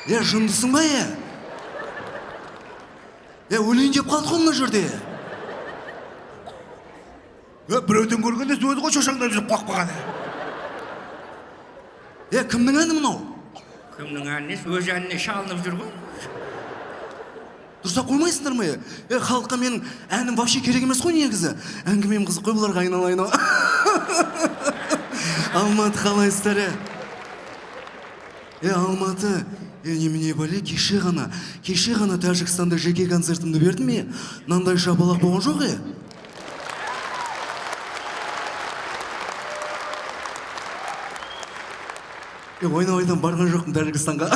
Е, жындысың ба, е? Е, өлейін деп қалдық қой мына жерде. Е, біреуден көргенде өзі ғой шошаңдап жүріп қуақ қалған. Е, кімнің әні мынау? Кімнің әні? Өз әніне шалынып жүр ғой. Дұрыстап қоймайсыңдар ма, е? Е, халыққа менің әнім вообще керек емес қой негізі. Әңгімем қызық қой бұларға, айналайын. Алматы қалайсыздар, е? Е, Алматы, е, немене бәле, кеше ғана Тәжікстанда жеке концертімді бердім, е? Мынандай шапалақ болған жоқ, е? Е, ойнап айтам, барған жоқпын Тәжікстанға.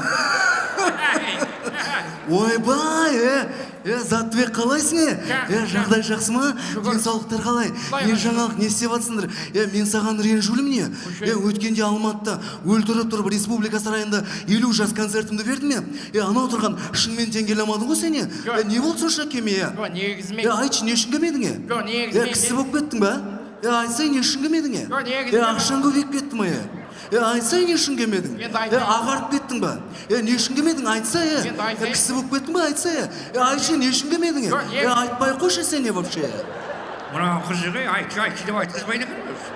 Ойбай, е, е, Заттыбек қалайсың, е? Е, жағдай жақсы ма? Денсаулықтар қалай? Не жаңалық, не істеп жатсыңдар? Е, мен саған ренжулім не? Е, өткенде Алматыда өлтіріп тұрып Республика сарайында 50 жас концертімді бердім, е? Е, анау тұрған шынымен теңгеле алмадың ғой сен, е? Е, не болды сонша келмей, е? Жоқ, негізі мен... Е, айтшы, не үшін келмедің, е? Жоқ, негізі Е, кісі болып кеттің ба? Е, айтсай, не үшін келмедің, е? Жоқ, негізі Е, ақшаң көбейіп кетті ма, е? Е, айтсай, не үшін келмедің? Е, ағарып кеттің ба? Е, не үшін келмедің? Айтса, е. Е, кісі болып кеттің ба? Айтса, е. Е, айтшы, не үшін келмедің, е? Е, айтпай қойшы сен, е, вообще. Мынау қызық, е, айтшы, айтшы деп айтқызбайды екен өзі.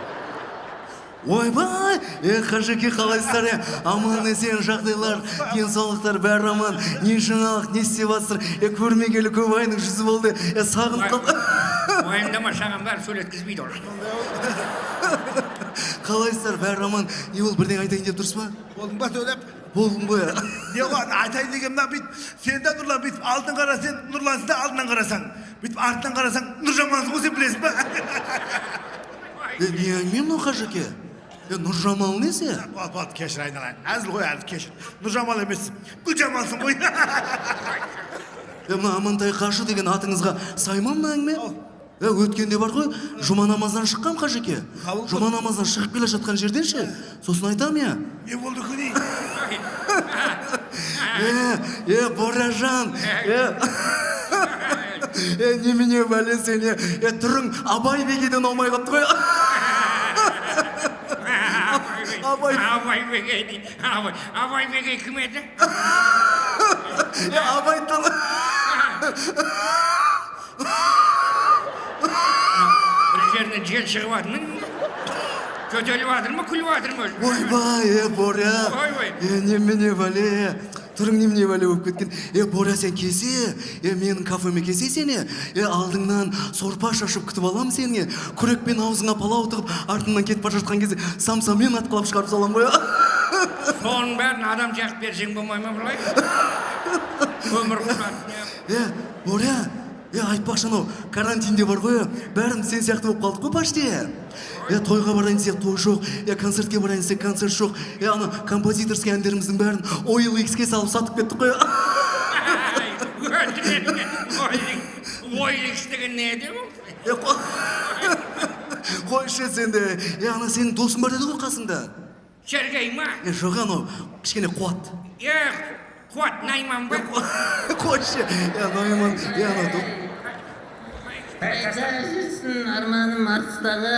Ойбай, е, Қажеке, қалайсыздар, е? Аман есен жағдайлар, денсаулықтар бәрі аман. Не жаңалық, не істеп жатсыздар? Е, көрмегелі көп айдың жүзі болды. Е, сағынып қалдым. Уайымдама, саған бәрі сөйлеткізбейді ол. Қалайсыздар, бәрі аман. Не болды, бірдеңе айтайын деп тұрсыз ба? Болдың ба сөйлеп? Болдым ғой. Не ғой, айтайын деген мына бүйтіп, сен де Нұрлан бүйтіп алдын қара, сен Нұрлансың да алдынан қарасаң. Бүйтіп артынан қарасаң, Нұржамалсың ғой, сен білесің ба? Е, не әңгіме мынау, Қажеке? Е, Нұржамал несі? Болды, болды, кешір айналайын. Әзіл ғой, әзіл, кешір. Нұржамал емес, Гүлжамалсың ғой. Е, мына Амантай қажы деген атыңызға сай ма мына әңгіме? Е, өткенде бар ғой, жұма намаздан шыққам, Қажеке. Жұма намаздан шығып келе жатқан жерден ше, сосын айтам, я. Не болды күні? Е, е, Боражан, е, е, немене бәле сен, е, е, түрің Абай бегеден аумай қалыпты ғой. Абай. Абай бегей дейді. Абай, Абай бегей кім еді? Е, Абай тыл. Бір жерінен жел шығып жатыр ма? Жөтеліп жатыр ма, күліп жатыр ма өзі? Ойбай, е, Боря. Ойбай. Е, немене бәле? Түрің немене бәле болып кеткен? Е, Боря, сен келсе, е, менің кафеме келсе сен, е, е, алдыңнан сорпа шашып күтіп аламын сені, е. Күрекпен аузыңа палау тығып, артыңнан кетіп бара жатқан кезде самсамен атқылап шығарып саламын ғой. Соның бәрін адам жағып берсең болмай ма былай? Өмір құратын. Е, Боря, е, айтпақшы, анау карантинде бар ғой, бәріміз сен сияқты болып қалдық қой почти. Е, тойға барайын десек той жоқ, е, концертке барайын десек концерт жоқ. Е, ана композиторский әндеріміздің бәрін OLX-ке салып сатып кеттік қой. OLX деген не еді ол? Е, қойшы сен де. Е, ана сенің досың бар еді ғой қасыңда. Сергей ма? Е, жоқ, анау кішкене Қуат. Е, Қуат Найман ба? Қойшы. Е, Найман, е, анау Қайда жүрсің, арманым арыстағы?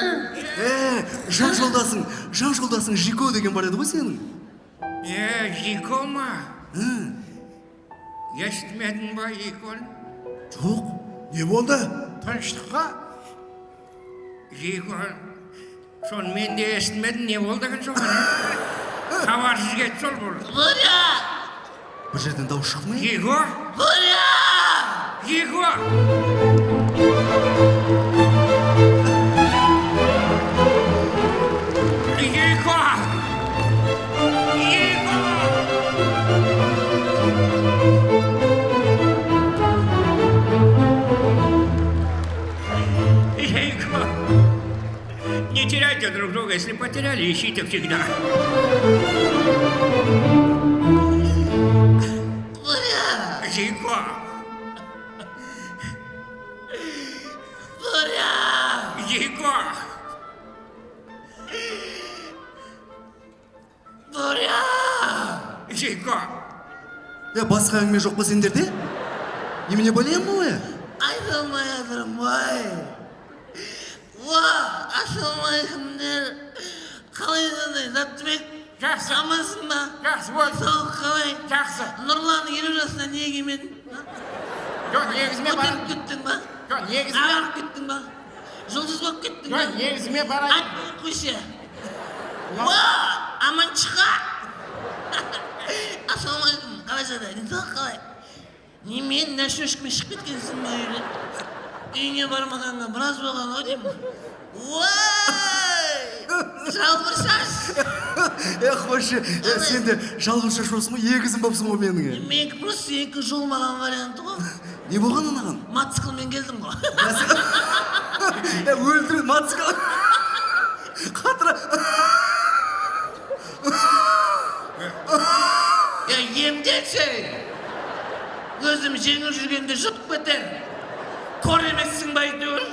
Е, жан жолдасың, жан жолдасың Жико деген бар еді ғой сенің. Е, Жико ма? Естімедің ба Жиконы? Жоқ. Не болды? Тыныштыққа? Жико, соны мен де естімедім, не болды екен соған? Хабарсыз кетті сол бұл. Боря! Бір жерден дауыс шықты ма? Жико? Боря! Жико! Жико! Жико! Жико! Не теряйте друг друга, если потеряли, ищите всегда. Боря! Жико! Боря! Жико! Боря! Жико! Е, басқа әңгіме жоқ па сендерде? Немене бәлем бұл, е? Айта алмай жатырмын ғой. Уа, ассалаумағалейкумдер. Қалай сондай, Заттыбек? Жақсы. Амансың ба? Жақсы болды. Денсаулық қалай? Жақсы. Нұрлан 50 жасында неге келмедің? Жоқ, негізіме бар. Көтеріп кеттің ба? Жоқ, негізіме. Ағарып кеттің ба? Жұлдыз болып кеттің ба? Жоқ, негізіме барайын. Айтпай қойшы. Уа, аманшыға. Ассалаумағалейкум, қалай жағдай? Денсаулық қалай? Немен нәшөшкімен шығып кеткенсің ба үйден? Үйіңе бармағанға біраз болған ау деймін. Уай! Жалбыр шаш! Е, қойшы, е, сен де жалбыр шаш болыпсың ғой, егізім болыпсың ғой менің. Е. Менікі просто сенікі жолмаған варианты ғой. Не болған анаған? Мотоциклмен келдім ғой. Е, өлтіреді, мотоцикл. Қатыра. Е, емделші! Өзім жеңіл жүргенде жұтып кетемін. Кор емессің ба әйтеуір?